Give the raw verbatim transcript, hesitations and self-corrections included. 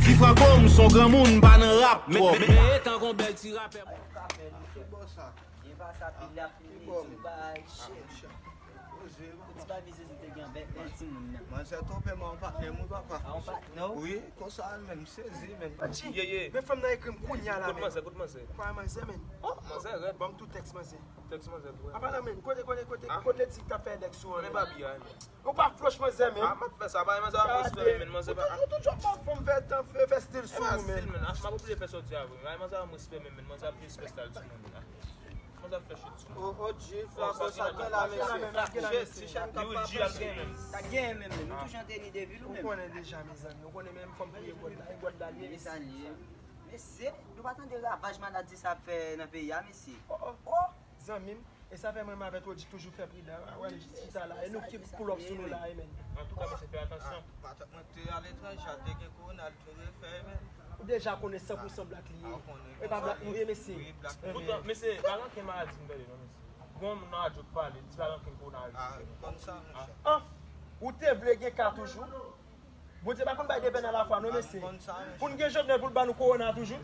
Ti Franco, m s on granmoun, m pa nan rap twòp. Men, men, men, etan gon bèl ti rapè. Ki bò sa? Gen pa sa pil la pil Ki bò ti men? Bay Ah, shit. Monchè. Poze non. Ti pa vize se te gen bèl bèl timoun nan. Manzè tonbe mwen patnè mwen papa. A on patnè w? Wi, konsa menm sezi menm. Ye, ye. Men fanm nan ekri m kounye a la Kot men. Manzè, kot Manzè? Kwa manzè men. Manzè rèd. Ban m tou tèks manzè. Tèks Manzè tou. Apa la men, kote kote kote Ah. kote le ti k t ap fè dèks sou an Men men. Babi a men. Ou pa flush manzè men. Ah, m ap fè sa, bay manzè a respè men, manzè pa. Ou toujou ap fè m fè tan fè fè stil sou Epa ou men. Stil men, ach m ap oblije fè sòti avè m. Bay manzè a respè men, men manzè ap disrespè al timoun. Manzè ap fè shit sou mwen. O o Dji, Flaco sa gen la men. Gen la men, gen la men. Ti chèn k ap Li ou Dji al gen men. Sa gen menm men. Nou tou chante ni de vil ou Ou menm. Konnen deja mezanmi, ou konnen menm fanm pou ye God la, e God la li ye. Li sa li ye. Mesye, nou pa tande ravaj maladi sa ap fè nan peyi a mesye. Oh oh. Zanmi m, e sa fè mwen avè Toddy toujou fè pridan. Wè li chita la, e nou ki pull up sou nou la e men. Antouka mesye fè atansyon. Patat mwen te aletranje a te gen kowona l tou refè men. Ou deja konnen san pou san blak li ye. E pa blak nou ye mesye. Wi blak Poutan mesye pa ranken maladi m tande non mesye. Gon moun nan radyo k pale, di pa ranken kowona a. Konn sa monchè. An, ou te vle gen ka toujou? Bondye pa konn bay de pèn alafwa non mesye. Pou n gen Jovenel pou l ban nou kowona toujou.